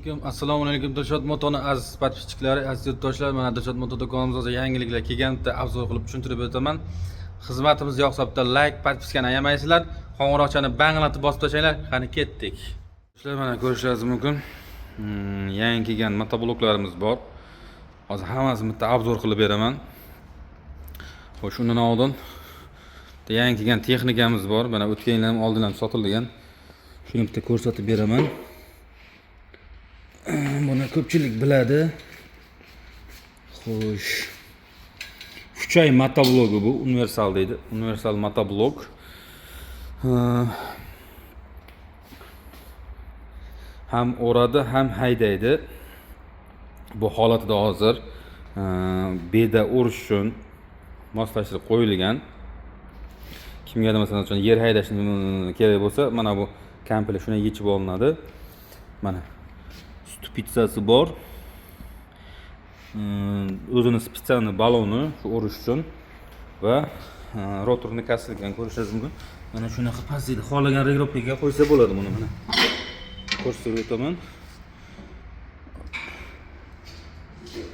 Assalomu alaykum, Dilshod Motoni aziz подписчиклari, aziz yurtdoshlar. Mana, Dilshod Moto do'konimizda yangiliklar kelgan, bitta обзор qilib tushuntirib o'taman. Xizmatimiz yoqsa, bitta layk, подписка ni ayamaysizlar, qo'ng'iroqchani banglatib bosib tashlanglar. Qani, ketdik. Sizlar mana ko'rishingiz mumkin. Yangi kelgan motobloklarimiz bor. Hozir hammasini bitta обзор qilib beraman. Xo'sh, undan oldin bitta yangi kelgan texnikamiz bor. Mana, o'tgan yil ham, oldin ham sotilgan. Shuni bitta ko'rsatib beraman. Buni ko'pchilik biladi. Xo'sh. Fuchay motoblogi bu, universal deydi. Universal motoblok. Ham o'radi, ham haydaydi. Bu holatida hozir beda o'rish uchun moslashtirib qo'yilgan. Kimgadir, masalan uchun, yer haydash kerak bo'lsa, mana bu komplekt shuni yechib olinadi. Mana ступица si bor. O'zini специальный baloni shu o'rish uchun va rotorni косилка ko'rishingiz mumkin. Mana shunaqa pastlaydi. Xohlagan регулировка ga qo'ysa bo'ladi buni, mana. Ko'rsatib o'taman.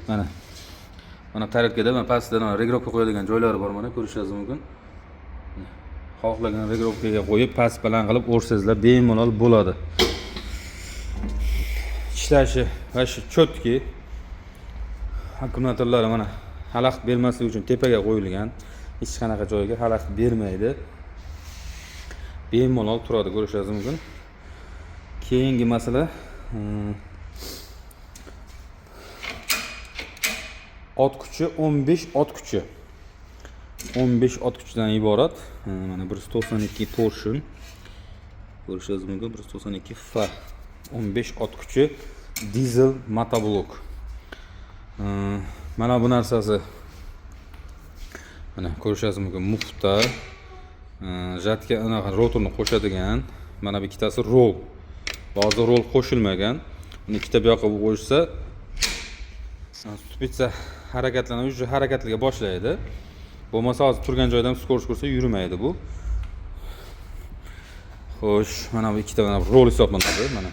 Mana. Mana tarelkada, mana pastida mana регулировка qo'yadigan joylari bor, mana ko'rishingiz mumkin. Xohlagan регулировка ga qo'yib, past baland qilib o'rsangizlar bemalol bo'ladi. Ishlashi вообще четкий. Akkumulyatorlari mana xalaqit bermasligi uchun tepaga qo'yilgan. Hech qanaqa joyga xalaqit bermaydi. Bemalol turadi, ko'rishingiz mumkin. Keyingi masala, ot kuchi 15 ot kuchi. 15 ot kuchidan iborat. Mana 192 поршень. Ko'rishingiz mumkin, 192 F. 15 ot kuchi dizel motoblok. Mana bu narsasi, mana ko'rishingiz mumkin, mufta жатка, anaqa rotorni qo'shadigan. Mana bu ikkitasi rol. Hozir rol qo'shilmagan. Uni ikkita bu yoqqa qo'shsa, ступица harakatlanib, уже harakatliga boshlaydi. Bo'lmasa hozir turgan joydan скорость ko'rsa, yurmaydi bu. Xo'sh, mana bu ikkita, mana bu rol hisoblanadi. Mana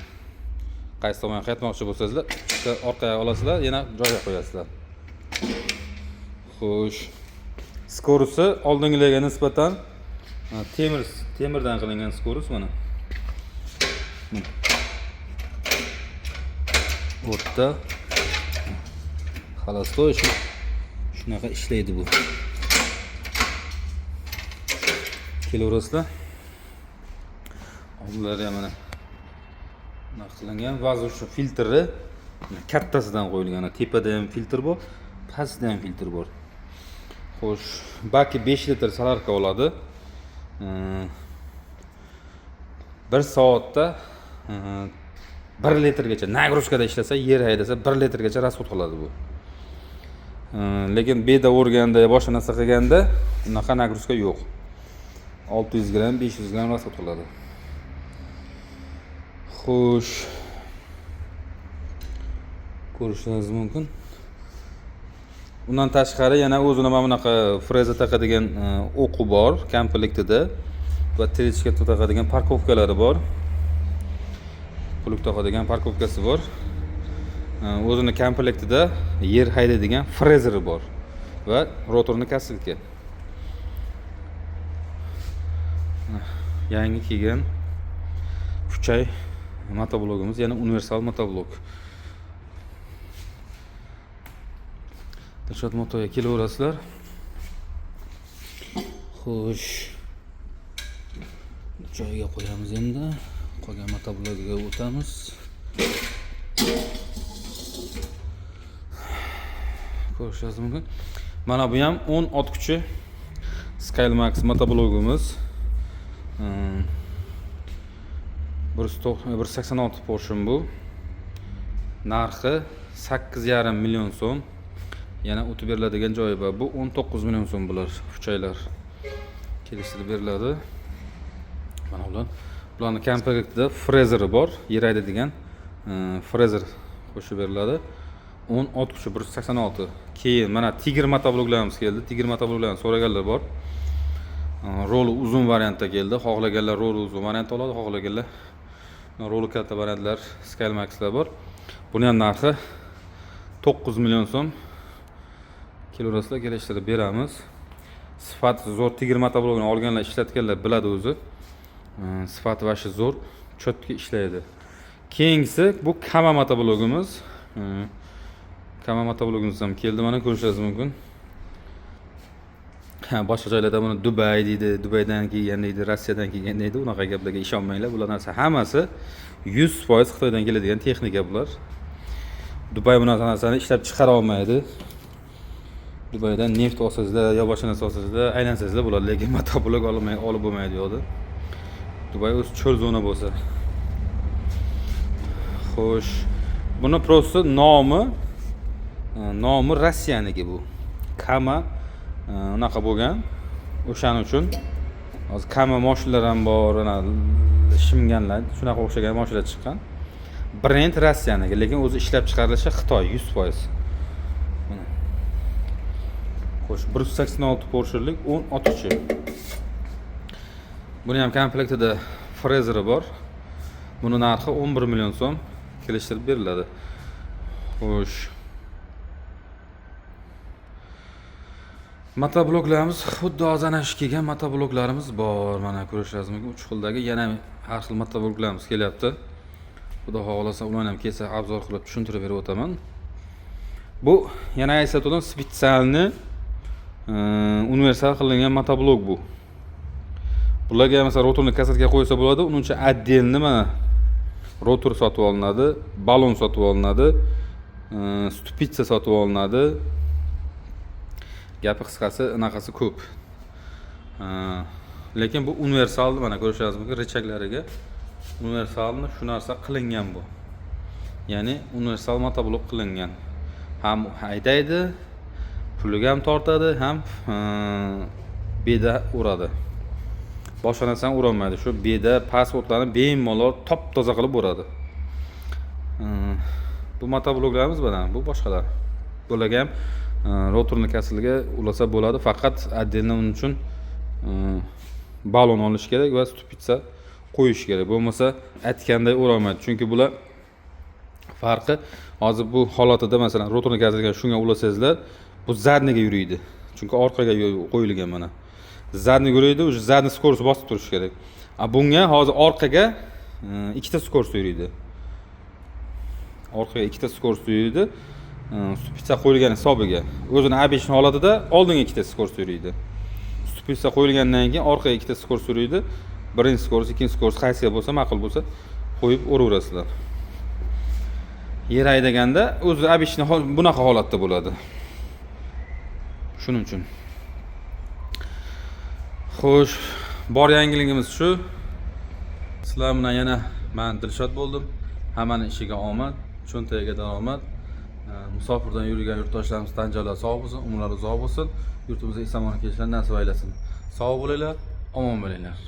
qaysi tomonga qaytmoqchi bo'lsangizlar, ikkita orqaga olasizlar, yana joyiga qo'yasizlar. Xo'sh, скорость i oldingilarga nisbatan mana temir, temirdan qilingan скорость mana. Mana. O'rta холостой shunaqa ishlaydi bu. Kelaverasizlar. Oldilari ham mana bunaqa qilingan. Воздушный filtri mana kattasidan qo'yilgan. Tepada ham filtr bor, pastida ham filtr bor. Xo'sh, baki 5 litr солярка oladi. 1 soatda 1 litrgacha нагрузка da ishlasa, yer haydasa, 1 litrgacha расход qiladi bu. Lekin beda o'rganda, boshqa narsa qilganda unaqa нагрузка yo'q. 600 gramm, 500 gramm расход qiladi. Xo'sh. Ko'rishingiz mumkin. Undan tashqari yana o'zini mana bunaqa freza taqadigan o'qi bor komplektida va тележка taqadigan парковка lari bor. Плуг taqadigan парковка si bor. O'zini komplektida yer haydaydigan frezeri bor va rotorni косилка. Yangi kelgan Fuchay motoblogimiz, yana universal motoblok. Dilshod Motoga kelaverasizlar. Xo'sh. Joyiga qo'yamiz endi. Qolgan motoblogiga o'tamiz. Ko'rishingiz mumkin. Mana bu ham 10 ot kuchi Skymax motoblogimiz. 186 поршень bu. Narxi 8,5 million so'm. Yana o'tib beriladigan joyi bor. Bu 19 million so'm bular, fuchaylar. Kelishtirib beriladi. Mana ular. Bularning komplektida frezeri bor, yer haydaydigan, frezer qo'shib beriladi. 10 ot kuchi 186. Keyin mana Tiger motobloklarimiz keldi. Tiger motobloklarni so'raganlar bor. Roli uzun variantda keldi. Xohlaganlar roli uzun variant oladi, xohlaganlar roli katta variantlar, Skymaxlar bor. Buni ham narxi 9 million so'm. Kelaverasizlar, kelishtirib beramiz. Sifati zo'r. Tigr motoblogini olganlar, ishlatganlar biladi o'zi. Sifati вообще zo'r, четко ishlaydi. Keyingisi bu Kama motoblogimiz. Kama motoblogimiz ham keldi, mana ko'rishingiz mumkin. Ha, boshqa joylarda buni Dubay deydi, Dubaydan kelgan deydi, Rossiyadan kelgan deydi. Unaqa gaplarga ishonmanglar. Bular narsa hammasi 100% Xitoydan keladigan texnika bular. Dubay bunaqa narsani ishlab chiqara olmaydi. Dubaydan neft olsangizlar yo boshqa narsa olsangizlar, aylansangizlar bo'ladi, lekin motoblok olmay olib bo'lmaydi u yoqda. Dubay o'zi cho'l zona bo'lsa. Xo'sh, buni просто nomi Rossiyaniki bu. Kama unaqa bo'lgan. O'shaning uchun hozir Kama mashinalar ham bor, ana shimganlar, shunaqa o'xshagan mashinalar chiqqan. Brend Rossiyaniki, lekin o'zi ishlab chiqarilishi Xitoy 100%. Mana. Xo'sh, 186 поршень lik 10 ot kuchi. Buni ham komplektida frezeri bor. Buni narxi 11 million so'm, kelishtirib beriladi. Xo'sh. Motobloklarimiz xuddi hozir ana shu kelgan motobloklarimiz bor. Mana ko'rishingiz mumkin. 3 xildagi yana har xil motobloklarimiz kelyapti. Xudo xohlasa ularni ham kelsa обзор qilib tushuntirib berib o'taman. Bu yana aytib специальный universal qilingan motoblok bu. Bularga masalan rotorni касатка qo'ysa bo'ladi, uning uchun отдельно mana rotor sotib olinadi, balon sotib olinadi, ступица sotib olinadi. Gapi qisqasi, anaqasi ko'p. Lekin bu universal, mana ko'rishingiz mumkin, рычаг lariga universalni shu narsa qilingan bu. Ya'ni universal motoblok qilingan. Ham haydaydi, puliga ham tortadi, ham beda uradi. Boshqa narsani urolmaydi. Shu beda past o'tlarni bemalol top toza qilib uradi. Bu motobloklarimiz mana bu boshqalar. Bularga ham rotorni косилка ga ulasa bo'ladi, faqat отдельно uning uchun balon olish kerak va ступица qo'yish kerak. Bo'lmasa aytganday urolmaydi. Chunki bular farqi hozir bu holatida, masalan, rotorni косилка ga shunga ulasangizlar, bu задний ga yuriydi. Chunki orqaga qo'yilgan mana. Задний yuriydi, уже задний скорость bosib turish kerak. A bunga hozir orqaga ikkita скорость yuriydi. Orqaga ikkita скорость yuriydi. Ступица qo'yilgan hisobiga. O'zini обычный holatida oldinga ikkita скорость yuriydi. Ступица qo'yilgandan keyin orqaga ikkita скорость yuriydi. Birinchi скорость, ikkinchi скорость qaysiga bo'lsa, ma'qul bo'lsa qo'yib uraverasizlar. Yer haydaganda o'zi обычный bunaqa holatda bo'ladi. Shuning uchun. Xo'sh, bor yangiligimiz shu. Sizlar bilan yana men Dilshod bo'ldim. Hammani ishiga omad, cho'ntagiga daromad. Musofirdan yurgan yurtdoshlarimiz tan jonlari sog' bo'lsin, umrlari uzoq bo'lsin. Yurtimizga eson omon kelishlarini nasib aylasin. Sog' bo'linglar, omon bo'linglar.